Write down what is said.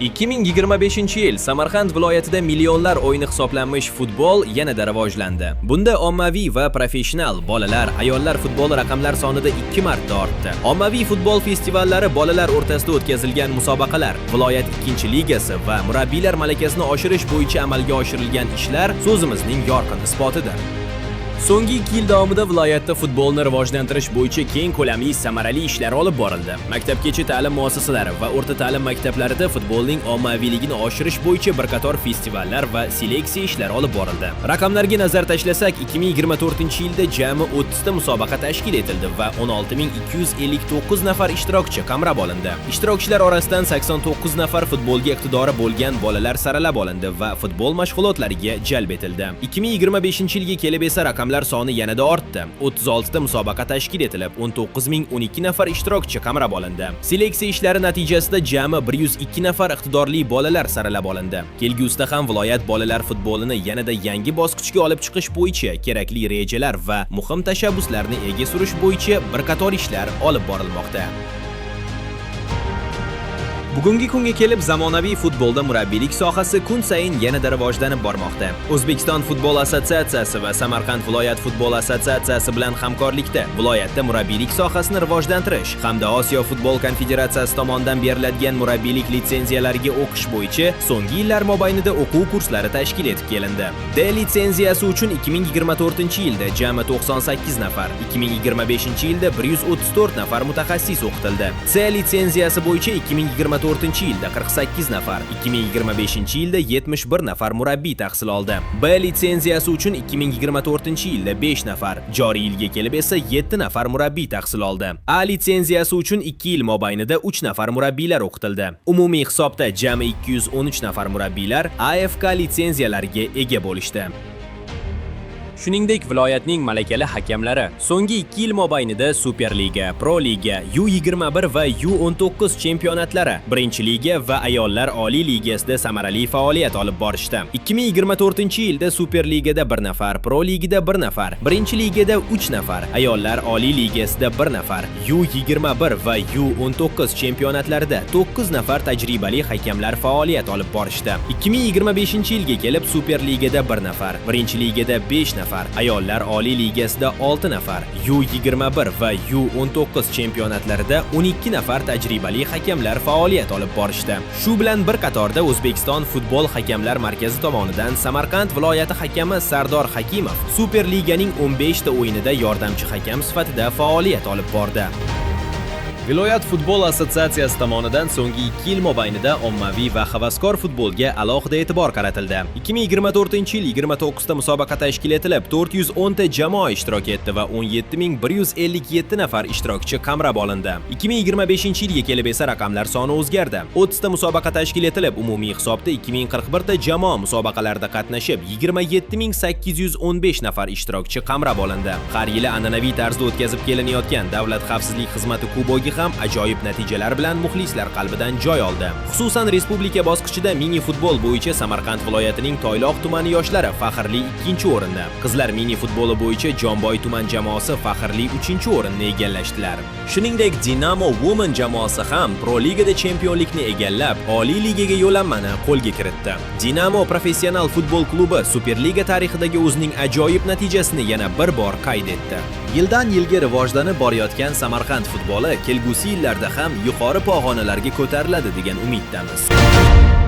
2025-yil Samarqand viloyatida millionlar o'yini hisoblanmish futbol yanada rivojlandi. Bunda ommaviy va professional bolalar, ayollar futboli raqamlar sonida 2 marta ortdi. Ommaviy futbol festivallari, bolalar o'rtasida o'tkazilgan musobaqalar, viloyat ikkinchi ligasi va murabbiylar malakasini oshirish bo'yicha amalga oshirilgan ishlar so'zimizning yorqin isbotidir. So'nggi 2 yil davomida viloyatda futbolni rivojlantirish bo'yicha keng ko'lamli, samarali ishlar olib borildi. Maktabgacha ta'lim muassasalari va o'rta ta'lim maktablarida futbolning ommaviyligini oshirish bo'yicha bir qator festivallar va seleksiya ishlari olib borildi. Raqamlarga nazar tashlasak, 2024-yilda jami 30 ta musobaqa tashkil etildi va 16 259 nafar ishtirokchi qamrab olindi. Ishtirokchilar orasidan 89 nafar futbolga iqtidori bo'lgan bolalar saralab olindi va futbol mashg'ulotlariga jalb etildi. 2025-yilga kelib esa raqamlar soni yanada ortdi. 36 ta musobaqa tashkil etilib, 19 012 nafar ishtirokchi qamrab olindi. Seleksiya ishlari natijasida jami 102 nafar iqtidorli bolalar saralab olindi. Kelgusida ham viloyat bolalar futbolini yanada yangi bosqichga olib chiqish bo'yicha kerakli rejalar va muhim tashabbuslarni ilgari surish bo'yicha bir qator ishlar olib borilmoqda. Bugungi kunga kelib zamonaviy futbolda murabbiylik sohasi kun sayin yanada rivojlanib bormoqda. O'zbekiston futbol assotsiatsiyasi va Samarqand viloyat futbol assotsiatsiyasi bilan hamkorlikda viloyatda murabbiylik sohasini rivojlantirish hamda Osiyo futbol konfederatsiyasi tomonidan beriladigan murabbiylik litsenziyalariga o'qish bo'yicha so'nggi yillar mobaynida o'quv kurslari tashkil etib kelindi. D litsenziyasi uchun 2024-yilda jami 98 nafar, 2025-yilda 134 nafar mutaxassis o'qitildi. C litsenziyasi bo'yicha 2024-yilda 48 nafar, 2025-yilda 71 nafar murabbiy tahsil oldi. B litsenziyasi uchun 2024-yilda 5 nafar, joriy yilga kelib esa 7 nafar murabbiy tahsil oldi. A litsenziyasi uchun 2 yil mobaynida 3 nafar murabbiylar o'qitildi. Umumiy hisobda jami 213 nafar murabbiylar AFK litsenziyalariga ega bo'lishdi. Shuningdek, viloyatning malakali hakamlari so'nggi 2 yil mobaynida Superliga, Pro Liga, U21 va U19 chempionatlari, Birinchi liga va Ayollar Oliy ligasida samarali faoliyat olib borishdi. 2024-yilda Superligada 1 nafar, Pro Ligada 1 nafar, Birinchi ligada 3 nafar, Ayollar Oliy ligasida 1 nafar, U21 va U19 chempionatlarida 9 nafar tajribali hakamlar faoliyat olib borishdi. 2025-yilga kelib Superligada 1 nafar, Birinchi ligada 5 nafar, Ayollar Oliy ligasida 6 nafar, U21 va U19 chempionatlarida 12 nafar tajribali hakamlar faoliyat olib borishdi. Shu bilan bir qatorda O'zbekiston futbol hakamlar markazi tomonidan Samarqand viloyati hakami Sardor Hakimov Superliganing 15 ta o'yinida yordamchi hakam sifatida faoliyat olib bordi. Viloyat futbol assotsiatsiyasi tomonidan so'nggi 2 yil mobaynida ommaviy va havaskor futbolga alohida e'tibor qaratildi. 2024-yil 29 ta musobaqa tashkil etilib, 410 ta jamoa ishtirok etdi va 17 157 nafar ishtirokchi qamrab olindi. 2025-yilga kelib esa raqamlar soni o'zgardi. 30 ta musobaqa tashkil etilib, umumiy hisobda 2041 ta jamoa musobaqalarda qatnashib, 27 815 nafar ishtirokchi qamrab olindi. Har yili an'anaviy tarzda o'tkazib kelinayotgan Davlat xavfsizlik xizmati kubogi ham ajoyib natijalar bilan muxlislar qalbidan joy oldi. Xususan, respublika bosqichida mini futbol bo'yicha Samarqand viloyatining Toyloq tumani yoshlari faxrli ikkinchi o'rinda, qizlar mini futboli bo'yicha Jomboy tuman jamoasi faxrli uchinchi o'rinni egallashdilar. Shuningdek, Dinamo Women jamoasi ham Pro Ligada chempionlikni egallab, Oliy ligaga yo'llanmani qo'lga kiritdi. Dinamo professional futbol klubi Superliga tarixidagi o'zining ajoyib natijasini yana bir bor qayd etdi. Yildan yilga rivojlanib borayotgan Samarqand futboli kelgusi yillarda ham yuqori pog'onalarga ko'tariladi degan umiddamiz.